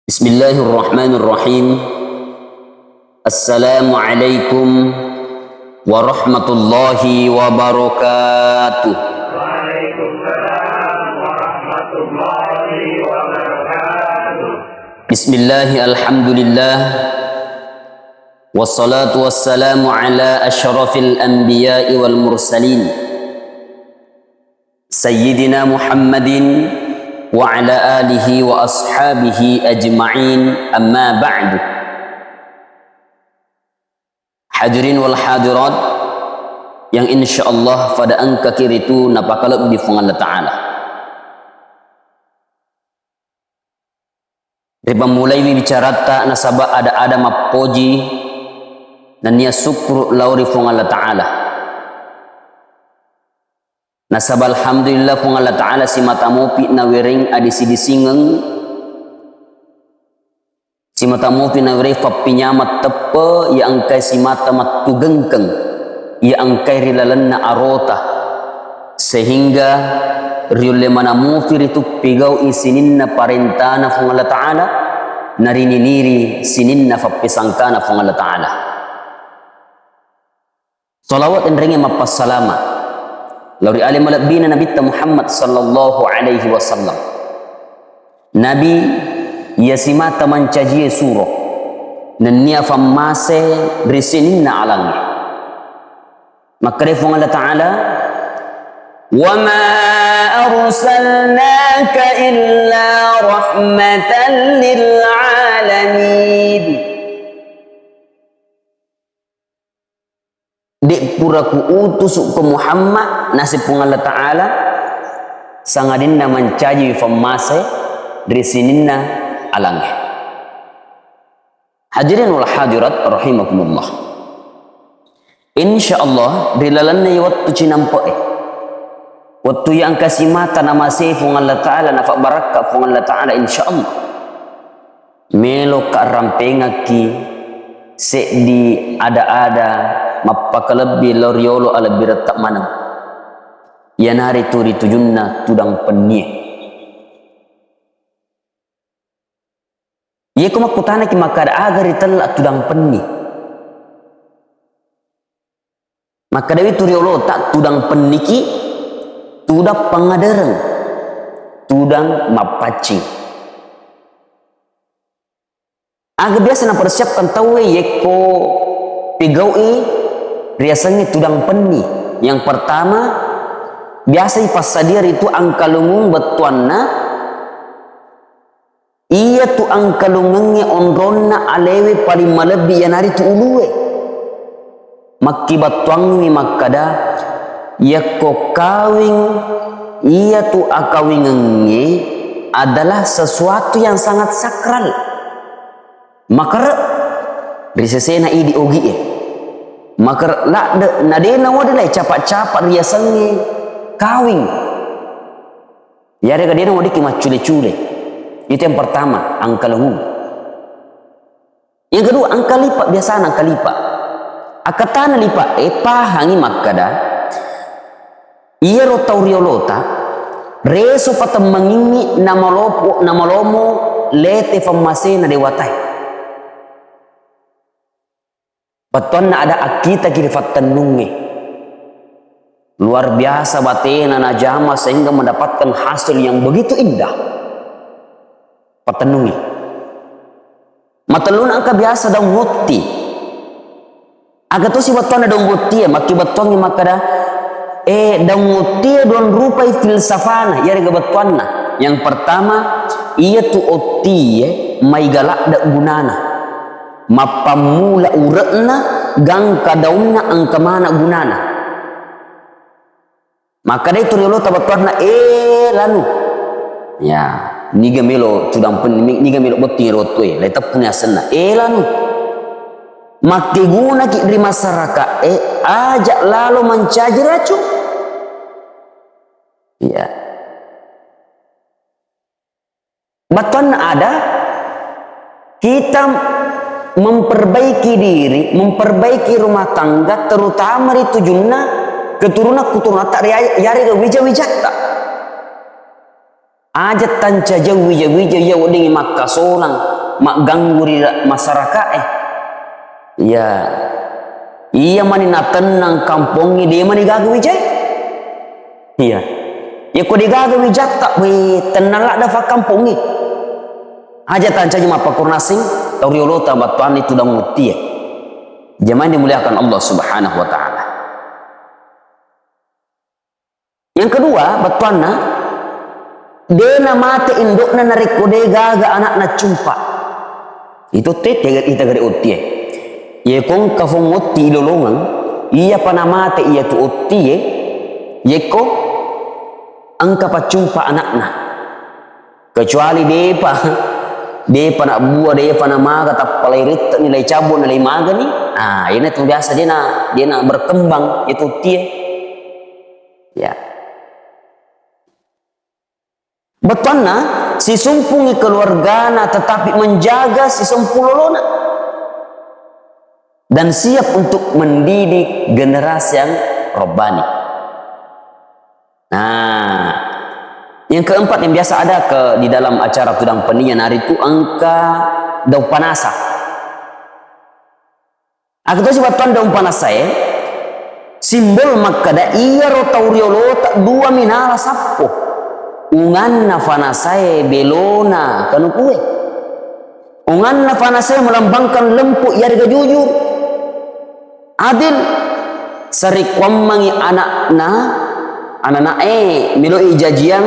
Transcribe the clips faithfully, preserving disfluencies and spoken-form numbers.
Bismillahirrahmanirrahim. Assalamualaikum warahmatullahi wabarakatuh. Bismillah, alhamdulillah. Wassalatu wassalamu ala asyrafil anbiya'i wal mursalin. Sayyidina Muhammadin wa ala alihi wa ashabihi ajma'in, amma ba'du. Hadirin wal hadirat yang insyaallah pada engka kiritu napakalebbi Puang Allah Ta'ala. Ripammulaiwi bicaratta nasaba ada-ada mappoji nennia sukkuru lao ri Puang Allah Ta'ala. Nasaba alhamdulillah Puang Allah Ta'ala simata mopi nawereng adisi-disingeng, simata mopi nawereng fappinyameng teppe iya engkai simata mattugengkeng, iya engkai ri lalenna arota, sehingga riulle manamufi ritu pigau'i sininna parentana Puang Allah Ta'ala, narininiri sininna fappesangkana Puang Allah Ta'ala. Salawat enrengnge mappassalama lao ri ale malebbina Nabitta Muhammad sallallahu alaihi wasallam. Nabi iya simata mancajie suro nennia fammase ri sininna alangnge. Makkeda Puang Allah Ta'ala, "Wa ma arsalnaka illa rahmatan lil alamin." De' pura kuutusu ko Muhammad, naseng Puang Allah Ta'ala, sangadinna mancajiwi fammase ri sininna alangnge. Hadirin wal hadirat rahimakumullah. Insya Allah, ri lalenna wettu cinampe'e, wettu iya engka simata namasei Puang Allah Ta'ala, nafabbarakka Puang Allah Ta'ala, insya Allah. Meloka rampengakki seddi ada-ada mappakalebbi lao riolo alebbiretta maneng. Iyanaritu ritujunna tudang pennie. Iyeko makkutanaki makkada aga ritella tudang penni. Makkedawi tu riolota, tudang penniki, tudang pangadereng, tudang mappaccing. Aga biasa napersiapkan tauwe yekko pegau'i riasengnge tudang penni? Yang pertama, biasa ipassadia ritu angkalungung bettuanna. Iyatu angkalungengnge onronna alewe paling malebbi iyanaritu ulue. Makkibattuangngi makkada, yakko kawing, iyatu akawingengnge adalah sesuatu yang sangat sakral. Makere ri sesena idi ogie. Makere ladde, nadena wadi lai capa-capa riasengnge kawing. Yarega dena weddikki maccule-cule. Itu yang pertama, angkalungung. Yang kedua, angkalipa, biasana angkalipa. Akkatana lipa e, pahangi makkada, iyaro tau riolota, reso patemmangingngi namalopo, namalomo lete fammasena dewatae. Bettuanna ada akkitaki ri fattennungnge. Luar biasa batena najama sehingga mendapatkan hasil yang begitu indah. Fattennungnge. Matelluna engka biasa daung otti. Aga tosi bettuanna daung otti e, makki bettuangnge makkada, eh, daung otti e duang rupai filsafana, iyarega bettuanna. Yang pertama, iyatu otti e maiga ladde gunana. Mappammula ure'na, gangka daunna, engka mana gunana. Makkadai tu riolota bettuanna, eh, lanu. Ya, niga melo tudang pen-, niga melo botting ero wettue, le teppuni asenna. Eh, lanu. Makkegunaki ri masyarakat, eh, aja lalo mancaji racung. Iya. Bettuanna ada, kita memperbaiki diri, memperbaiki rumah tangga, terutama ri tujunna keturunan-keturunatta ri-, yarega wija-wijatta. Aja tancajau wija-wija iya weddingngi makkasolang, magganggu ri masyarakae. Iya. Iya mani natennang kampongnge, de mani gaga wijai. Iya. Iya ko de gaga wijatta, we, tennang ladda fakkampongnge. Aja tancaji mappakurang aseng tau riolota battuanna itu dan muttie. Jamaah yang dimuliakan Allah Subhanahu wa Ta'ala. Yang kedua, bettuanna, de namate indo'na narekko de gaga anakna cumpa. Itu te, te, ita gare ottie. Ye kongka fong otti ilolongeng, iyapa namate iyatu ottie, yekko engka paccumpa anakna. Kecuali depa, depa nabbua, depa namaga, tappa lai ritte ni, lai cabbu na, lai magani. Ah, ini tu biasa dia na, dia na berkembang itu tie. Ya. Bettuanna, sisumpungi keluargana tetapi menjaga sisempulolona dan siap untuk mendidik generasi yang robbani. Nah, yang keempat yang biasa ada ke di dalam acara tudang penninya naritu engka daun panasa. Aku tahu si battuang daun panasae, simbol makkada iyaro tau riolota dua minala sappo. Unganna fanasae belona kanukue. Unganna fanasae melambangkan lempu iyarega jujur. Adil, sarekkuammengi anakna, anana'e melo'i jajiang,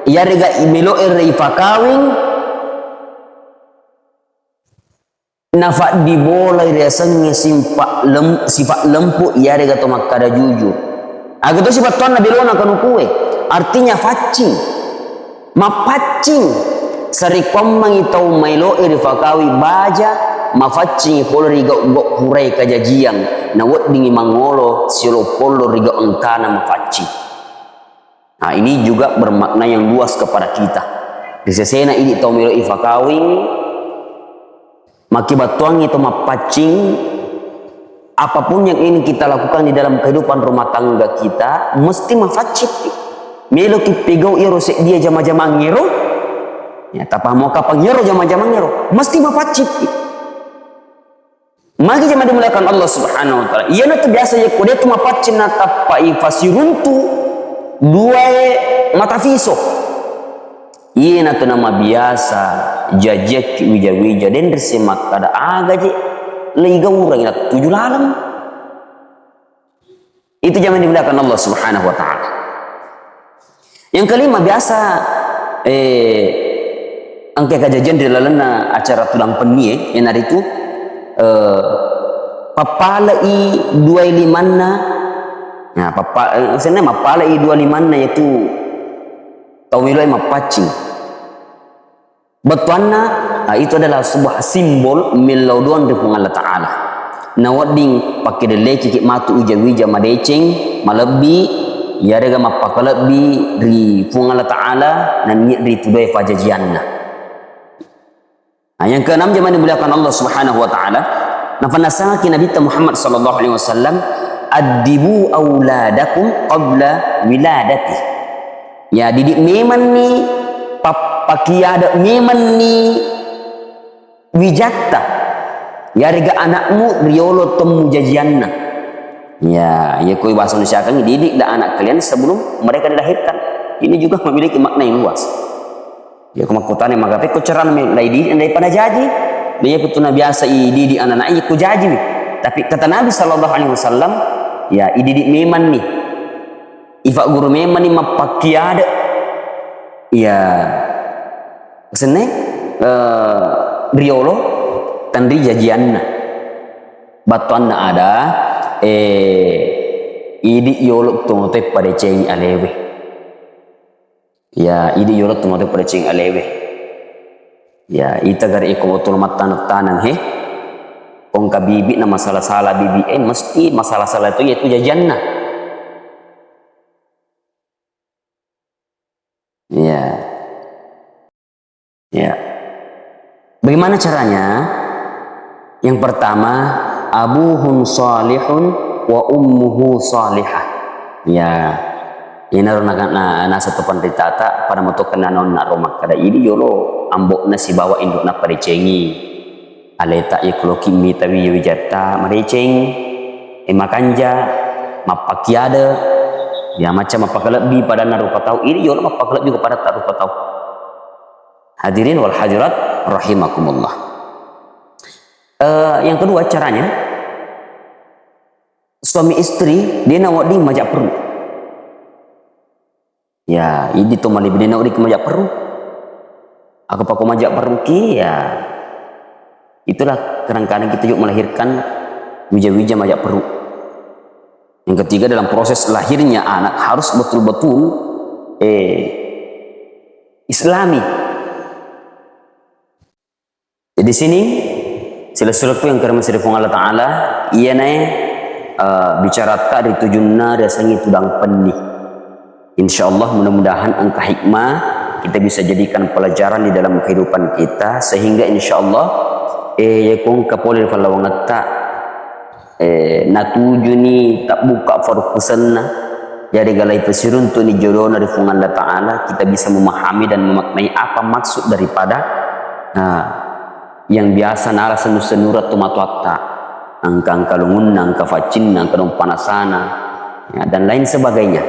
iyarega melo'i rifakawing, nafaddibolai riasengnge simpa lem-, sifa lempu iyarega to makkada jujur. Aga to sifattuanna belona kanukue, artinya faccing. Mappaccing. Sarekkuammengi tau maelo'e rifakawi baja, mafaccingi pole ri gau-gau purae kajajiang, naweddingi mangolo siolo pollo ri gau engkana mafaccing. Nah, ini juga bermakna yang luas kepada kita. Ri sesena idi tau melo ifakawing, makibattuangi to mappaccing, apapun yang ingin kita lakukan di dalam kehidupan rumah tangga kita, mesti mafaccing. Meloki pegau iyaro seddie jama-jamangngero, ya, tapahamo kapang iyaro jama-jamangngero, mesti mafaccing. Magi jama dimuliakan Allah Subhanahu wa Ta'ala. Iyanatu biasa yakko de tu mapaccing natappai fasiruntu duae mata fiso. Iyanatu namabiasa jajiakki wija-wija, denre se makkada aga je leigaurang, natuju laleng. Itu jamaah dimuliakan Allah Subhanahu wa Ta'ala. Yang kelima, biasa, eh, engka kajajian di lalenna acara tudang pennie, iyanaritu, eh, pappalai dua limanna, nah, pappa-, eh, senna mappalai dua limanna, yaitu tau meloe mappaccing. Bettuanna, ah, itu adalah sebuah simbol mellau doang ri Puang Allah Ta'ala. Nawedding pakkedellekiki matu wija-wija madeceng, malebbi, iyarega mappakalebbi ri Puang Allah Ta'ala, nennia ri tudoe fajajianna. Nah, yang keenam, jamaah dimuliakan Allah Subhanahu wa Ta'ala, nafannasangaki Nabitta Muhammad sallallahu alaihi wasallam, "Addibu auladakum qabla wiladati." Ya, didik memanni, pap-, pakiada memanni wijatta. Yarega anakmu riolo temmu jajianna. Ya, ya koi bahasa Indonesia kan, didik dan anak kalian sebelum mereka dilahirkan. Ini juga memiliki makna yang luas. Ya, ko makkutana, "Magape ko carana me-, lai didik daripada jaji?" Iya, kutuna biasa i didik anak-anak, iya, ko jaji. Tapi kata Nabi sallallahu alaihi wasallam, ya, ididik memanni. Ifagguru memanni mappakkiade. Iya. Senne, eh, riolo tenri jajianna. Battuanna ada, eh, idik yolo to mate padecengi alewe. Ya, idi yolo to matu padecengi alewe. Ya, ita gare iko botolo mattaneng-taneng, he. Ko engka bibi na masala-sala bibi, eh, mesti masala-sala itu yaitu jajanna. Ya. Ya. Bagaimana caranya? Yang pertama, abuhum salihun wa ummuhu salihah. Ya. Inaro na, na, naseng to panritata, pada moto kenna nonna ro makkada idi yolo ambo'na sibawa indo'na padecengi. Aleta iya kuloki mitawi wijatta madeceng, e, makanja, mappakiade, ya macam mappakalebbi padanna rupa tau, ini yolo mappakalebbi kepada tak rupa tau. Hadirin wal hadirat rahimakumullah. Eh, yang kedua caranya, suami istri de nawedding maja perru. Ya, idi to malebbi de nawedding maja perru. Aku pako maja perru ki, ya. Itulah kadang-kadang kita juga melahirkan wija-wija maja perru. Yang ketiga, dalam proses lahirnya anak harus betul-betul, eh, Islami. Jadi sini, silessurekku yang karena masih Allah Ta'ala, iya nae, eh, bicara tak ri tujunna riasengngi tudang penni. Insya Allah, mudah-mudahan engka hikmah kita bisa jadikan pelajaran di dalam kehidupan kita, sehingga insya Allah, eh, yakko engka pole ri fallawangetta, eh, natujuni tabbuka farukkusenna, jadi galai pasiruntu'ni jodona ri Puang Allah Ta'ala, kita bisa memahami dan memaknai apa maksud daripada, nah, yang biasa nala sennu-sennureng tomatoatta, engka-engka lungunna, engka faccinna, engka dong panasana, ya, dan lain sebagainya.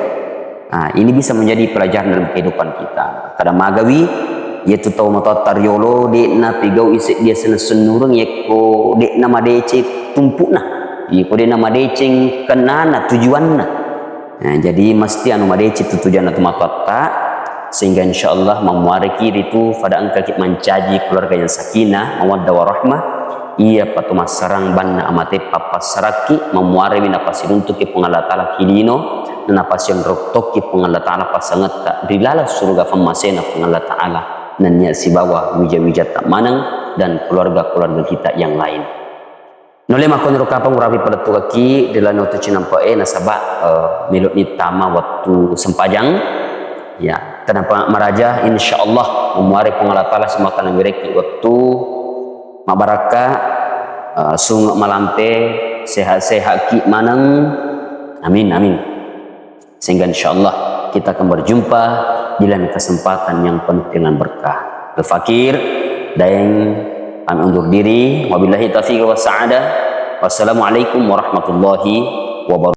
Nah, ini bisa menjadi pelajaran dalam kehidupan kita. Kada magawi, yaitu tau matoatta riolo, de'na pigau ise dia sennu-sennureng, yekko de'na madeceng tumpu'na, yekko de'na madeceng kennana tujuanna. Nah, jadi mesti anu madeceng tu tujuanna tu matoatta, sehingga insya Allah mammuareki ritu fada engkaki mancaji keluarga yang sakinah, mawaddah warahmah, iya patu massarang banna amate pappassarakki, mammuaremi napasiruntuki Puang Allah Ta'ala ki lino, na napasiruntukki Puang Allah Ta'ala pasangetta ri laleng suruga fammasena Puang Allah Ta'ala, nennia sibawa wija-wija tak maneng dan keluarga-keluarga kita yang lain. Nulle makkoniro kapang urapi palettukaki ri laleng wettu cinampe'e nasaba, eh, melo'ni tama wettu sempajang. Ya, tenapa maraja, insya Allah, memuare Puang Allah Ta'ala semua tanah mereki wettu mabarakka, eh, sunge malampe, sehat-sehat ki maneng. Amin, amin. Sehingga insya Allah kita akan berjumpa di lain kesempatan yang penuh dengan berkah. Al-Fakir, Daeng, kami undur diri. Wabillahi taufiq wa sa'adah. Wassalamualaikum warahmatullahi wabarakatuh.